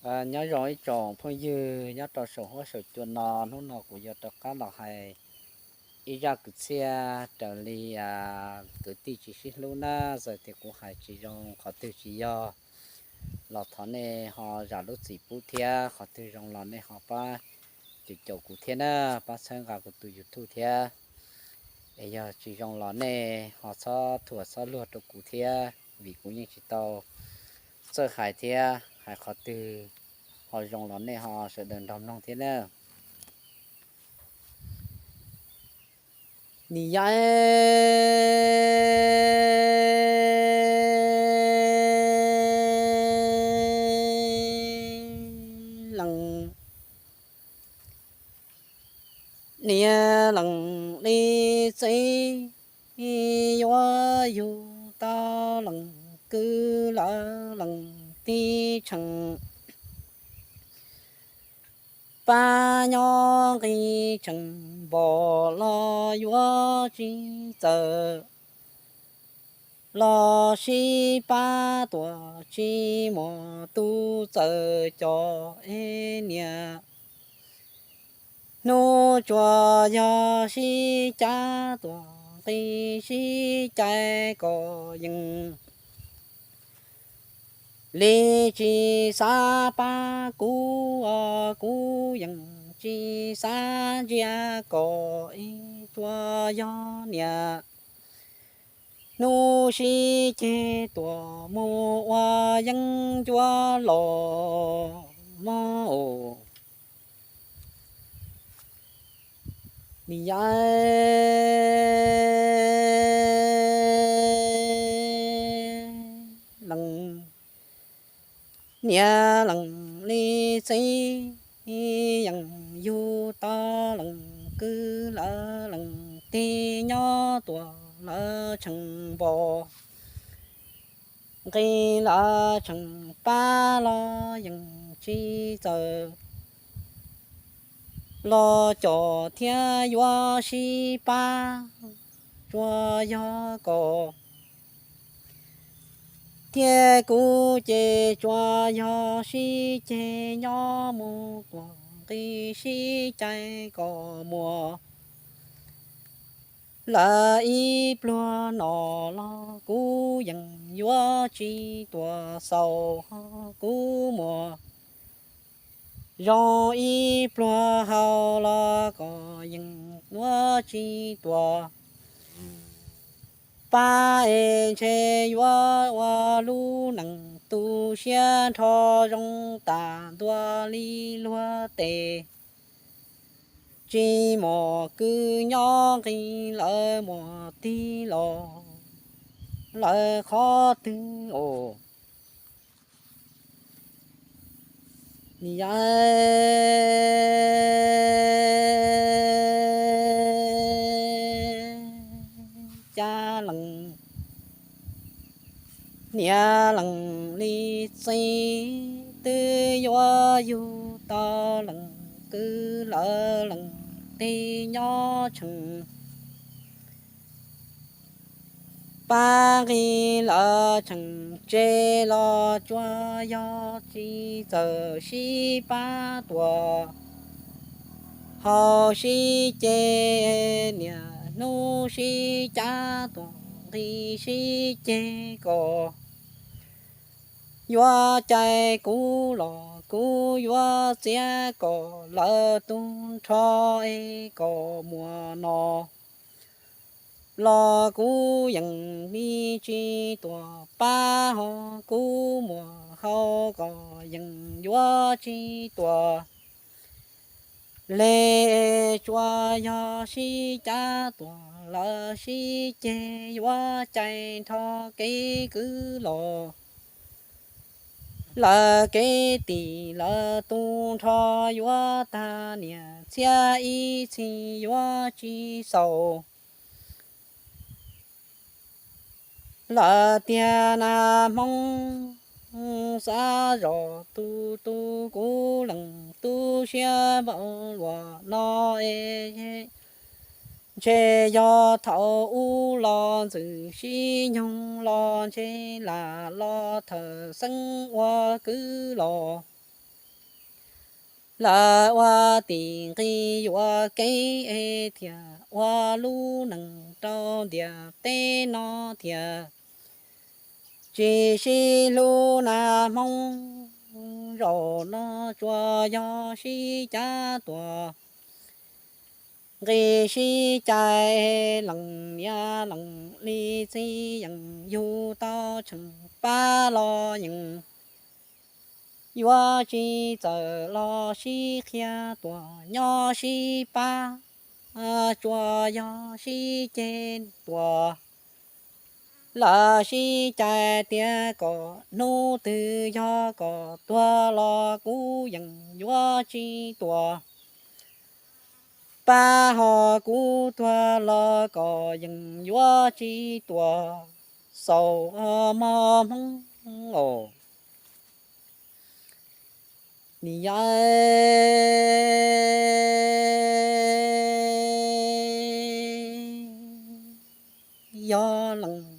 Nyob zoo ib tsoom phooj ywg nyob rau saum huab saum cua no, hnub no kuv yuav rov qab los hais ib zaj kwv txhiaj raws li kwv tij tsis sib hlub na. Txawm tias kuv hais tsis zoo qhov twg tsis yog los thov nej ho zam lub txim pub thiab, qhov twg zoo los nej ho pab caum caum kuv thiab na, pab txhawb nqa kuv tus YouTube thiab. Es yog tsis zoo los nej ho txhob thuam txhob luag rau kuv thiab, vim kuv yeej tsis tau txawj hais thiab, hais qhov twg ho zoo los nej ho sawv daws nrog mloog thiab na. Nim yav lees, niam lees li txiv, yuav yug tau lees kwv lawv lees tib tseem. Pab nyob nqi tseem npaum los yuav tsis txawm, los sib pab tuam tsis muaj tus txawj coj es niam. Hnub tsuas yog sib cav tuam nqi sib cais kom yeej li tsis xav pab kuv os, kuv yeej tsis xav ntsia kom ib tsuas yog niam. Hnub sib ceg tuam mus ua yeeb ncuab los mog. Nim yav lees, niam lees li txiv, yeej yug tau lees kwv lawv lees tib nyob tuam lawv tseem npaum. Nqi lawv tseem pab los yeej tsis txawm, los coj thiab yuav sib pab tsuas yog kom thiab kuv ces tsuas yog sib ceg nyob mus tuam nqi sib cais kom muaj. Lawv ib pluag no los kuv yeej yuav tsis tuam xaus, kuv muaj zoo ib pluag hau los kom yeej yuav tsis tuam pab es ntshe yuav ua lub neej tu siab nrho zoo tas ntua li luag tes. Tsis muaj kwv nyob nqi lawv muaj tig los lawv qhov twg os. Nim yav cas lees, niam lees li txiv, twb yuav yug tau lees kwv lawv lees tib nyob tseem. Pab nqi lawv tseem tseg los tsuas yog tsis txawm sib pab tuam hau sib ceg, niaj hnub sib cav tuam nqi sib ceg kom yuav cais kuv los kuv yuav txiav kom lawv tu nrho es kom muaj no los kuv yeej li tsis tuam pab ho kuv muaj hau kom yeej yuav tsis tuam le, tsuas yog sib cav tuam lawv sib ceg yuav cais nrho kev kwv los lawv kev tim lawv tu nrho yuav tag niam txiab ib txhis yuav tsis xaus. Lawv tiag nas Hmoob xav zos tu tu kuv leej tu siab npaum luaj no es ntshe yog thaum ub los ntxwg sib nyoog los ntshe lam los thawm xeeb ua kwv los lawv ua tim nqi yuam kev es thiaj ua lub neej rau ntiaj teb no thiaj tsis sib hlub na Hmoob. Zaum no tsuas yog sib cav tuam nqi sib cais lees niam lees li txiv yeem yug tau tseem pab los yeem yuav tsis txawm los sib qhia tuam nyob sib pab tsuas yog sib ceg tuam lawv sib cais tias kom hnub twg yog kom tuag los kuv yeem yuav tsis tuam pab ho kuv tuag los kom yeem yuav tsis tuam xaus mog Hmoob os. Nim yog yog lees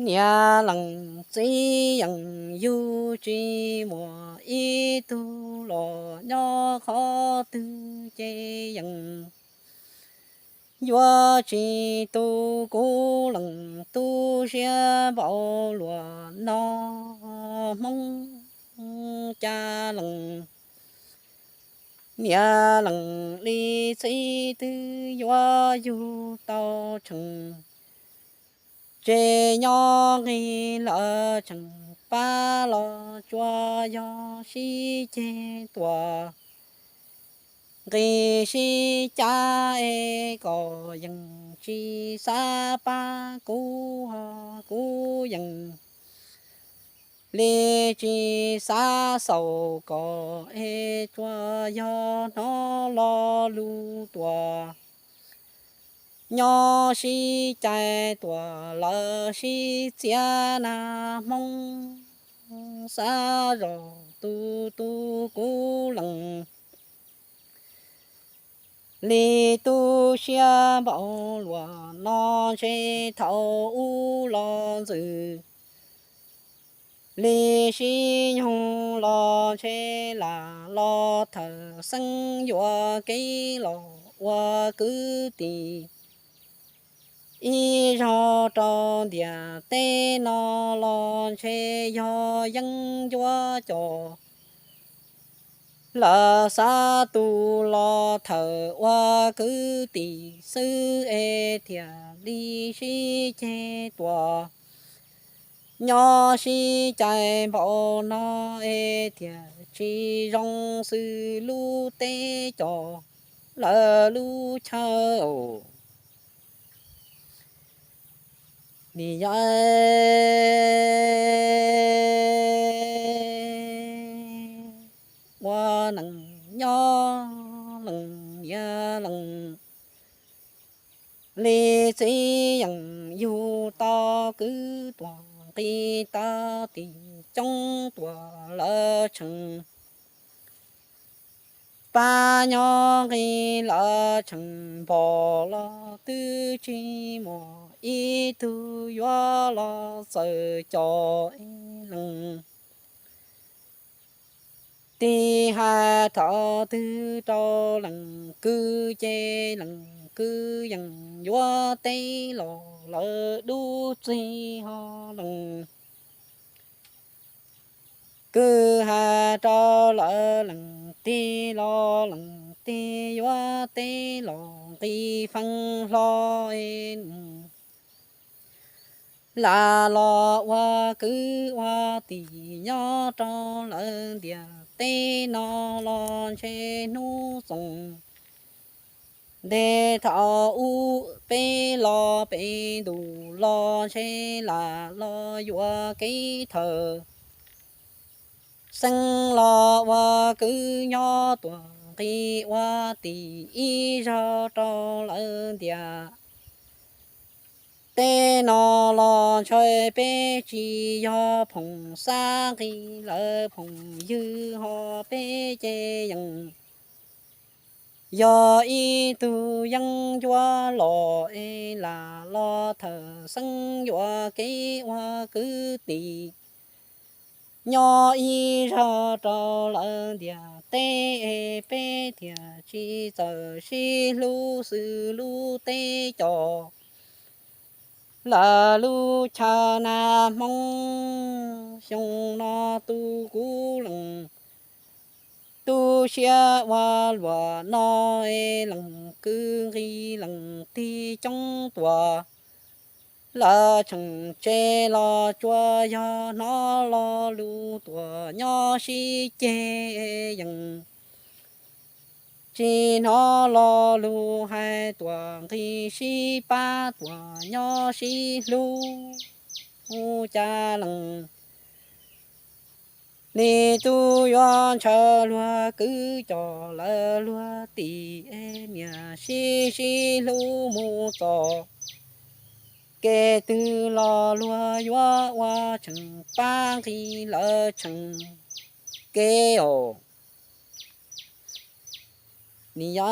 niam lees txiv yeem yug tsis muaj ib tug los nyob qhov twg ces yeem yuav tsis tu kuv lees tu siab npaum luaj no Hmoob. Cas lees niam lees li txiv twg yuav yug tau tseem tsev nyob nqis lawv tseem pab los tsuas yog sib ceg tuam nqis sib cav es kom yeem tsis xav pab kuv ho kuv yeem li tsis xav xaus kom es tsuas yog hnov lo lus tuam nyob sib cais tuam lawv sib txiav na Hmoob. Xav zog tu tu kuv lees li tu siab npaum luaj no ntshe thaum ub los ntxwg li sib nyoog los ntshe lam los thawm xeeb yuam kev los ua kwv tij ib zaug rau ntiaj teb no los ntshe yog yeeb ncuab cov lawv xav tu los thawm ua kwv tij xwb es thiaj li sib ceg tuam nyob sib cais npaum no es thiaj tsis zoo xwb lub teb cov lawv lub chaw os. Nim yog ua neej nyob lees niam lees li txiv yeem yug tau kwv tuam nqi tau tim coob tuam lawv tseem pab nyob nqis lawv tseem npog los twb tsis muaj ib tug yuav los txawm cov lees tij hais thaum twg rau lees kwv ces lees kwv yeem yuav teb los lawv dub txig ho lees kwv hais rau lawv lees tij los lees tij yuav teb los nqis feeb hlo es lam los ua kwv ua tij nyob rau lawv ntiaj teb no los ntshe hnub txoos nte thaum ub peb los peb ntus los ntshe lam los yuam kev thawm xeeb los ua kwv nyob tuam nqi ua tij ib zaug rau lawv ntiaj teb no los ntshe peb tsis yog phooj xab nqi lawv phooj ywg ho peb ces yeej yog ib tug yeeb ncuab los es lam los thawm xeeb yuam kev ua kwv tij nyob ib zaug rau lawv ntiaj teb es peb thiaj tsis txawj sib hlub xws lub teb cov. Lawv lub chaw nag Hmoob xyoo no tu kuv lees, tu siab ua luam no es lees kwv nqi lees tig coob tuaj. Lawv tseem tsev los tsuas yog hnov lo lus tuaj nyob sib ceg yees, tsis hnov lo lus hais tuaj nqi sib pab tuaj nyob sib hlub. Cas lees li tub yuav ntshaw luag kwv cov lawv luag tim es niam sib sib hlub mus txog kev twg los luag yuav ua tseem pab nqi lawv tseem kev os. Nim yog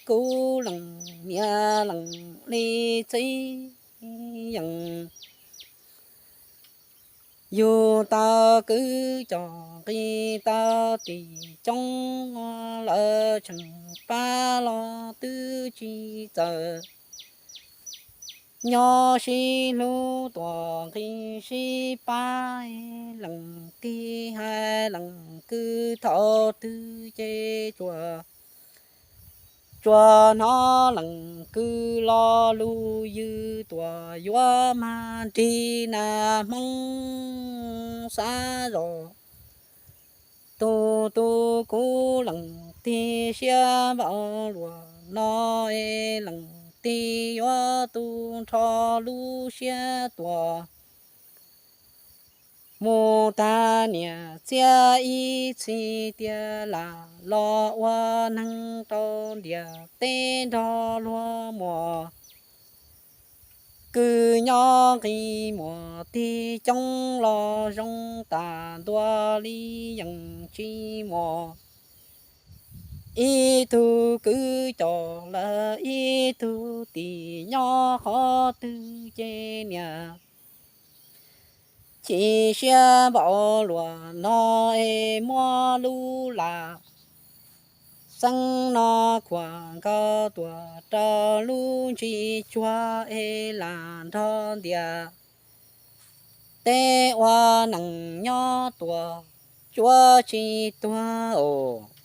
kuv lees niam lees li txiv yees, yug tau kwv cov nqi tau tim coob, lawv tseem pab los twb tsis txawj nyob sib hlub tuaj nqi sib pab. Lees tig hais lees kwv thaum twg ces tsuas, tsuas hnov lees kwv lo lus ywg tuaj yuav mag nrig nag Hmoob xav zog. Tus tu kuv lees tig siab npaum luam no es lees tig yuav tu nrho lub siab tuaj mus tag niam txiaj ib txhis tiag lam los ua neeg rau ntiaj teb nrog luag muam. Kwv nyob nqi muam tig coob los zoo tas ntua li yees tsis muaj ib tug kwv coj lawm ib tug tim nyob qhov twg ces niam chim siab npaum luam no es muab lub lam xeeb no khuam nkaus tuaj rau lub ntsis tsuag es lam nrog ntiaj teb ua neej nyob tuaj tsuav tsis tuag os.